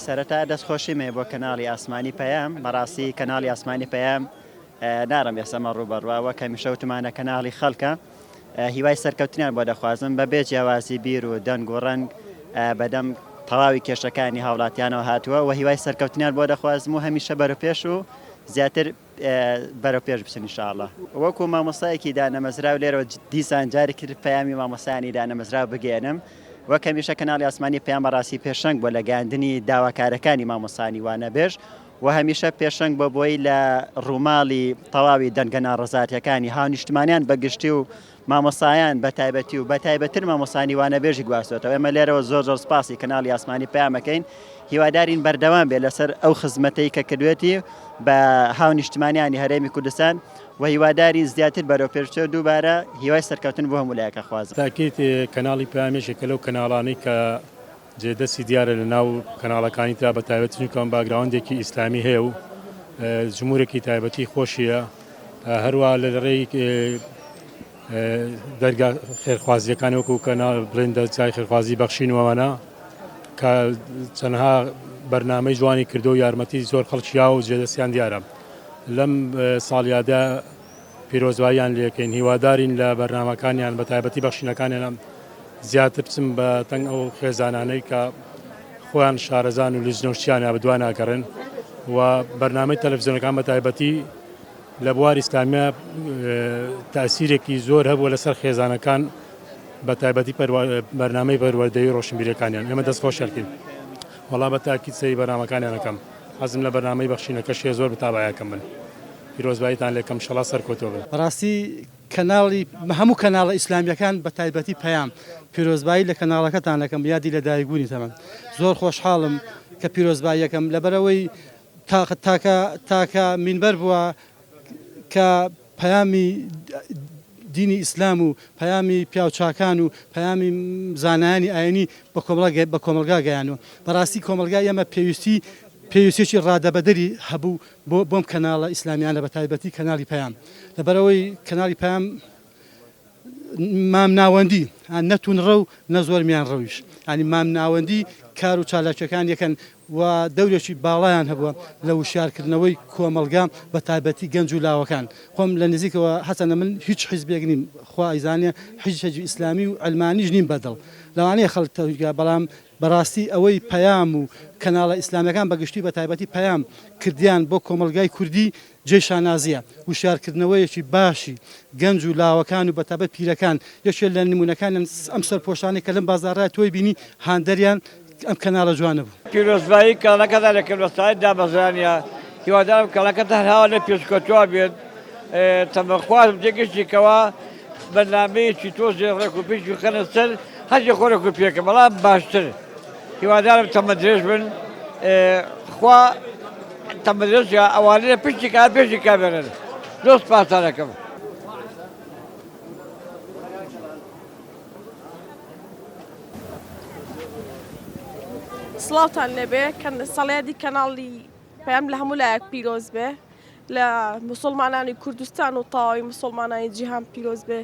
سەرەتا دەست خۆشیم هەیە بۆ کەناڵی ئاسمانی پەیام، بەڕاستی کەناڵی ئاسمانی پەیام نارم ئێستا مە ڕووبەڕوە وەک هەمیشە وتمانە کەناڵی خەڵکە هیوای سەرکەوتنیان بۆ دەخوازم بەبێ جیاوازی بیر و دەنگ و ڕەنگ بەدەم تەواوی کێشەکانی هاوڵاتیانەوە هاتووە و هیوای سەرکەوتنیان بۆ دەخوازم و هەمیشە بەرەو پێش و زیاتر بەرەو پێش بچن ان شاء اللە. وەکو مامۆستایەکی دانەمەزراو لێرەوە دیسان جارێکی تر پەیامی مامۆستایانی دانەمەزراو بگەیەنم، وەک هەمیشە کەناڵی ئاسمانی پەیام بەڕاستی پێشەنگ بووە لە گەیاندنی داواکارەکانی مامۆستانی وانەبێژ و هەمیشە پێشەنگ بووە بۆی لە ڕووماڵی تەواوی دەنگە ناڕەزاتیەکانی هاونیشتمانیان بەگشتی و مامۆستایان بە تایبەتی و بە تایبەتتر مامۆستانی وانەبێژی گواستۆتەوە ئێمە لێرەوە زۆر زۆر سپاسی کەناڵی ئاسمانی پەیام ئەکەین هیوادارین بەردەوام بێت لەسەر ئەو خزمەتەی کە کردوێتی بە هاونیشتمانیانی هەرێمی کوردستان و هیوادارین زیاتر بەرەو پێش بچێت دووبارە هیوای سەرکەوتن بۆ هەموو لایەک ئەخوازم. تاکید کەناڵی پەیام یەکێکە لەو کەناڵانەی کە جێ دەستی دیارە لە ناو کەناڵەکانی ترا بە تایبەت چونکە ئەم باکگراوندێکی ئیسلامی هەیە و جمهورێکی تایبەتی خۆشیە هەروە لە ڕێی دەرگا خێرخوازیەکان وەکو کەناڵ بڵێن دەرگای خێرخوازی بەخشین وەوانە کە چەندها بەرنامەی جوانی کردو و یارمەتی زۆر خەڵکیا و جێدەستیان دیارە لەم ساڵیادە پیرۆزباییان لێکەین هیوادارین لە بەرنامەکانیان بە تایبەتی بەخشینەکانیان زیاتر بچن بە تەنگ ئەو خێزانانەی کە خۆیان شارەزان و لجنەوشتیانە بە دوا ناگەڕێن و بەرنامەی تەلەفزیۆنەکان بە تایبەتی لە بواری ئیسلامیە تاسیرێکی زۆر هەبووە لەسەر خێزانەکان بە تایبەتی بەرنامەی پەروەردەی ڕۆشنبیرەکانیان ئێمە دەست خۆشیان وەڵا بە تاکید سەیری بەرنامەکانیان ئەکەم حەزم لە بەرنامەی بەخشینەکەشیە زۆر متابعەی ئەکەم من پیرۆزباییتان لێکەم شەڵا سەرکەوتوو بن. بەڕاستی کەناڵی هەموو کەناڵە ئیسلامیەکان بە تایبەتی پەیام پیرۆزبایی لە کەناڵەکەتان ئەکەم یادی لە دایک بوونی تەمەن زۆر خۆشحاڵم کە پیرۆزباییەکەم لەبەرئەوەی تاقە تاکە تاکە مینبەر بووە کە پەیامی دینی ئیسلام و پەیامی پیاوچاکان و پەیامی زانایانی ئاینی بە کۆمەڵگا بە کۆمەڵگا گەیانوە بەڕاستی کۆمەڵگای ئێمە پێویستی پێویستیەکی ڕادەبەدەری هەبوو بۆ بۆم کەناڵە ئیسلامیانە بە تایبەتی کەناڵی پەیام لەبەرئەوەی کەناڵی پەیام مامناوەندی نە توندڕەو نە زۆر میانڕەویش یانی مامناوەندی کار و چالاکیەکان یەکەن و دەورێکی باڵایان هەبووە لە وشیارکردنەوەی کۆمەڵگا بە تایبەتی گەنج و لاوەکان خۆم لە نزیکەوە هەرچەندە من هیچ حیزبێک نیم خوا ئەیزانێ هیچ حیزبی ئیسلامی و عەلمانیش نیم بە دڵ لەوانەیە خەڵک تەویگا بەڵام بەڕاستی ئەوەی پەیام و کەناڵە ئیسلامیەکان بە گشتی بە تایبەتی پەیام کردیان بۆ کۆمەڵگای کوردی جێی شانازیە، وشیارکردنەوەیەکی باشی گەنج و لاوەکان و بەتایبەت پیرەکان، یەکێ لە نمونەکانیان ئەم سەرپۆشانەی کە لەم بازاڕە تۆی بینی هاندەریان ئەم کەناڵە جوانە بوو. پیرۆزبایی کەناڵەکەتان دەکەم لە ساڵی دامەزرانیا، هیوادارم کەناڵەکەتان هەر ئاوا لە پێشکەوتووە بێت، تەمەخوازم تێگەشتی کەوا بەرنامەیەکی تۆزێ ڕێک و پێکی بخەنە سەر هەرچی خۆ ڕێک و پێکە بەڵام باشتر هیوادارم تەمەن درێژ بن خوا تەمەن درێژ ئەوانە لە پشتی کار پێشی کامێرەن زۆر سپاستان دەکەم. سڵاوتان لێبێ ساڵیادی کەناڵی پەیام لە هەموو لایەک پیرۆز بێ لە موسڵمانانی کوردستان و تەواوی موسڵمانانی جیهان پیرۆز بێ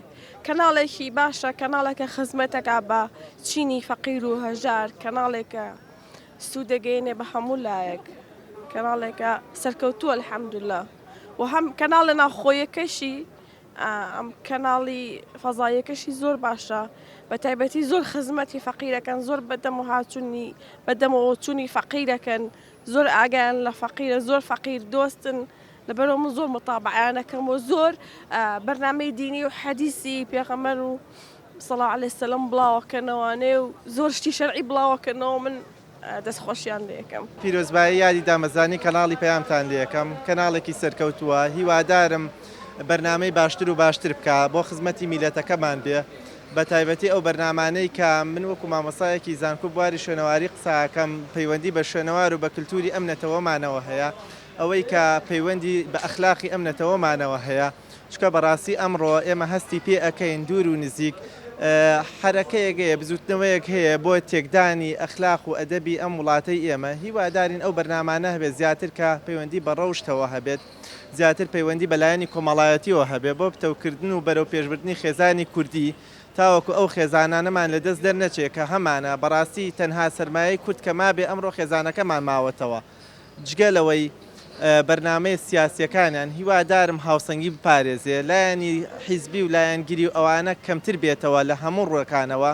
کەناڵێکی باشە کەناڵێکە خزمەتەکە بە چینی فەقیر و هەژار کەناڵێکە سوودەگەینێ بە هەموو لایەک کەناڵێکە سەرکەوتووە الحەمدلله و هەم کەناڵە ناوخۆیەکەشی ئەم کەناڵی فەزاییەکەشی زۆر باشە بە تایبەتی زۆر خزمەتی فەقیرەکەن زۆر بەدەم و هاچوونی بەدەمەوە چوونی فەقیرەکەن زۆر ئاگایان لە فەقیرە زۆر فەقیر دۆستن لەبەرئەوە من زۆر متابعەیان ئەکەم و زۆر بەرنامەی دینی و حەدیسی پێغەمبەر و صلی الله علیه وسلم بڵاوەکەنەوانێ و زۆر شتی شەرعی بڵاوەکەنەوە من دەست خۆشیان لێکەم. پیرۆزبایی یادی دامەزرانی کەناڵی پەیامتان لێکەم، کەناڵێکی سەرکەوتووە، هیوادارم بەرنامەی باشتر و باشتر بکا بۆ خزمەتی میلەتەکەمان بێ. بەتایبەتی ئەو بەرنامانەی کە من وەکو مامۆستایەکی زانکۆ بواری شوێنەواری قسە ئەکەم پەیوەندی بە شوێنەوار و بە کلتوری ئەم نەتەوەمانەوە هەیە ئەوەی کە پەیوەندی بە ئەخلاقی ئەم نەتەوەمانەوە هەیە چونکە بەڕاستی ئەمڕۆ ئێمە هەستی پێ ئەکەین دوور و نزیک. حەرەکەیەک هەیە، بزووتنەوەیەک هەیە بۆ تێکدانی ئەخلاق و ئەدەبی ئەم وڵاتەی ئێمە، هیوادارین ئەو بەرنامانە هەبێت زیاتر کە پەیوەندی بە ڕەوشتەوە هەبێت، زیاتر پەیوەندی بە لایەنی کۆمەڵایەتیەوە هەبێت بۆ پتەوکردن و بەرەو پێشبردنی خێزانی کوردی تاوەکو ئەو خێزانانەمان لەدەست دەرنەچێت کە هەمانە، بەڕاستی تەنها سەرمایەی کورد کە مابێ ئەمڕۆ خێزانەکەمان ماوەتەوە. جگە لەوەی بەرنامەیە سیاسیەکانیان هیوادارم هاوسەنگی بپارێزێ لایەنی حیزبی و لایەنگیری و ئەوانە کەمتر بێتەوە لە هەموو ڕوەکانەوە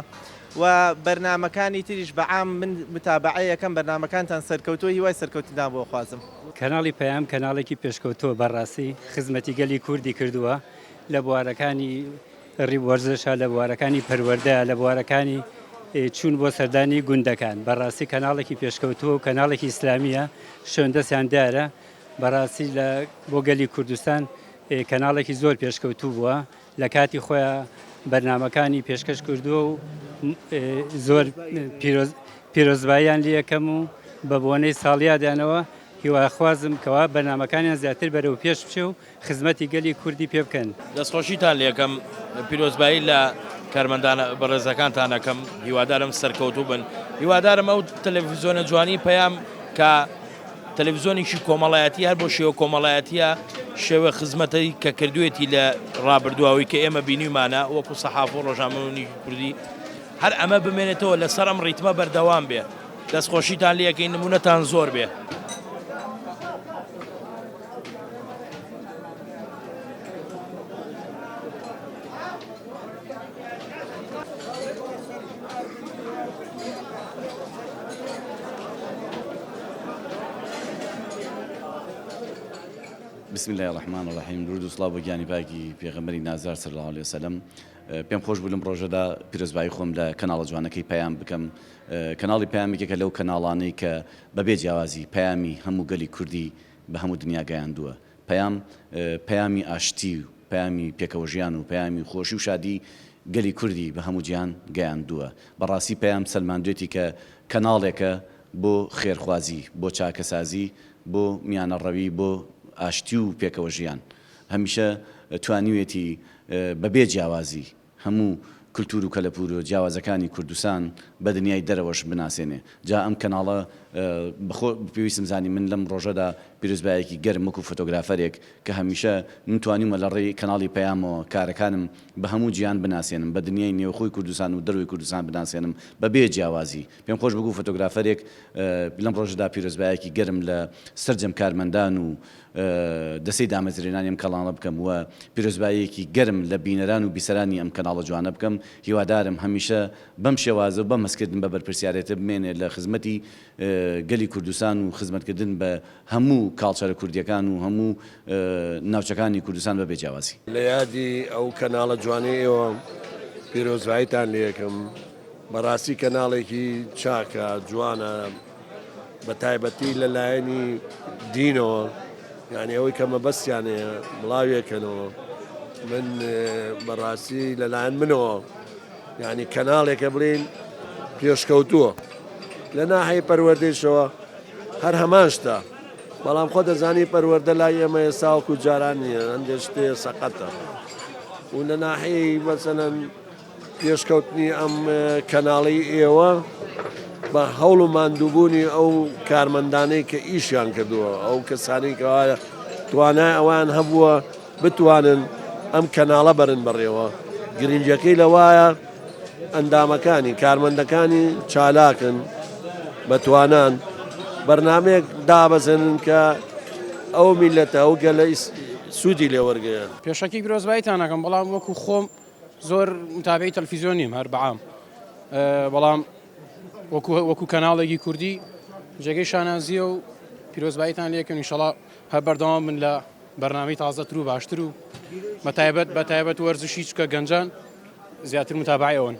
و بەرنامەکانی تریش بە عام من متابەعە یەکەم بەرنامەکانتان سەرکەوتووە هیوای سەرکەوتنتان بۆ خوازم. کەناڵی پەیام کەناڵێکی پێشکەوتووە بەڕاستی خزمەتی گەلی کوردی کردووە لە بوارەکانی وەرزشە لە بوارەکانی پەروەردە لە بوارەکانی چوون بۆ سەردانی گوندەکان بەڕاستی کەناڵێکی پێشکەوتووە و کەناڵێکی ئیسلامیە شوێن دەستیان دیارە بەڕاستی لە بۆ گەلی کوردستان کەناڵێکی زۆر پێشکەوتوو بووە لە کاتی خۆیان بەرنمەکانی پێشکەش کردووە و زۆر پیرۆزباییان لەکەم و بە بۆنەی ساڵیادیانەوە هیواخوازم کەوا بەرنمەکانیان زیاتر بەرەو پێش بچێ و خزمەتی گەلی کوردی پێ بکەن. دەستخۆشیتان لێکەم پیرۆزبایی لە کارمەندانە بەڕێزەکانتان ئەکەم هیوادارم سەرکەوتوو بن هیوادارم ئەو تەلەڤیزیۆنە جوانی پەیام کە تەلەڤیزیۆنێکی کۆمەڵایەتی هەر بۆ شێوە کۆمەڵایەتیە شێوە خزمەتەی کە کردوێتی لە ڕابردوواوی کە ئێمە بینیمانە وەکو سەحاف و ڕۆژنامەوانی کوردی هەر ئەمە بمێنێتەوە لەسەر ئەم ڕیتمە بەردەوام بێ دەستخۆشیتان لەکەین نمونەتان زۆر بێ. بسم اللە الرحمن الرحیم درود و سڵاو بۆ گیانی پاکی پێغەمبەری نازدار صلی اللە علیە وسلم پێم خۆش بوو لەم ڕۆژەدا پیرۆزبایی خۆم لە کەناڵە جوانەکەی پەیام بکەم کەناڵی پەیام یەکێکە لەو کەناڵانەی کە بەبێ جیاوازی پەیامی هەموو گەلی کوردی بە هەموو دنیا گەیاندووە. پەیام پەیامی ئاشتی و پەیامی پێکەوەژیان و پەیامی خۆشی و شادی گەلی کوردی بە هەموو جیهان گەیاندووە. بەڕاستی پەیام سەلماندوێتی کە کەناڵێکە بۆ خێرخوازی، بۆ چاکەسازی، بۆ میانەڕەوی، بۆ ئاشتی و پێکەوەژیان. هەمیشە توانیوێتی بەبێ جیاوازی هەموو کلتور و کەلەپورە جیاوازەکانی کوردستان بە دنیای دەرەوەش بناسێنێ. جا ئەم کەناڵە بە خۆ پێویستم زانی من لەم ڕۆژەدا پیرۆزبایەکی گەرم وەکو فۆتۆگرافەرێک کە هەمیشە من توانیومە لە ڕێی کەناڵی پەیامەوە کارەکانم بە هەموو جیهان بناسێنم بە دنیای نێوخۆی کوردستان و دەرەوەی کوردستان بناسێنم بە بێ جیاوازی پێم خۆش بوو فۆتۆگرافەرێک لەم ڕۆژەدا پیرۆزبایەکی گەرم لە سەرجەم کارمەندان و دەستەی دامەزرێنانی ئەم کەناڵە بکەم و پیرۆزباییەکی گەرم لە بینەران و بیسەرانی ئەم کەناڵە جوانە بکەم، هیوادارم هەمیشە بەم شێوازە و بەم هەستکردن بە بەرپرسیارێتە بمێنێ لە خزمەتی گەلی کوردستان و خزمەتکردن بە هەموو کاڵچەرە کوردیەکان و هەموو ناوچەکانی کوردستان بەبێ جیاوازی. لە یادی ئەو کەناڵە جوانەی ئێوە پیرۆزباییتان لێکەم، بەڕاستی کەناڵێکی چاکە جوانە، بە تایبەتی لە لایەنی دینەوە یعنی ئەوەی کە مەبەستیان هەیە بڵاویەکەنەوە من بەڕاستی لەلایەن منەوە یعنی کەناڵێکە بڵین پێشکەوتووە لە ناحەی پەروەردەیشەوە هەر هەمان شتە بەڵام خۆ دەزانی پەروەردە لای ئێمە ئێساوەکو جاران نییە هەندێک شتێ سەقەتە و لە ناحەی مەسەلەن پێشکەوتنی ئەم کەناڵەی ئێوە بە هەوڵ و ماندووبوونی ئەو کارمەندانەی کە ئیشیان کردووە ئەو کەسانی کەوا توانای ئەوان هەبووە بتوانن ئەم کەناڵە بەرن بەڕێوە گرنگەکەی لەوایە ئەندامەکانی کارمەندەکانی چالاکن بە توانان بەرنمەیەک دابەزێنن کە ئەو میلەتە ئەو گەلە سوودی لێوەرگێن. پێشەکی پیرۆزباییتان ئەکەم بەڵام وەکو خۆم زۆر متابعی تەلفیزیۆن نیم هەر بەعام بەڵام وەکو وەکو کەناڵێکی کوردی جێگەی شانازیە و پیرۆزباییتان لێکن ئینشەڵا هەر بەردەوام بن لە بەرنامەی تازەتر و باشتر و بەتایبەت بەتایبەت وەرزشی چکە گەنجان زیاتر متابعی ئەوەن.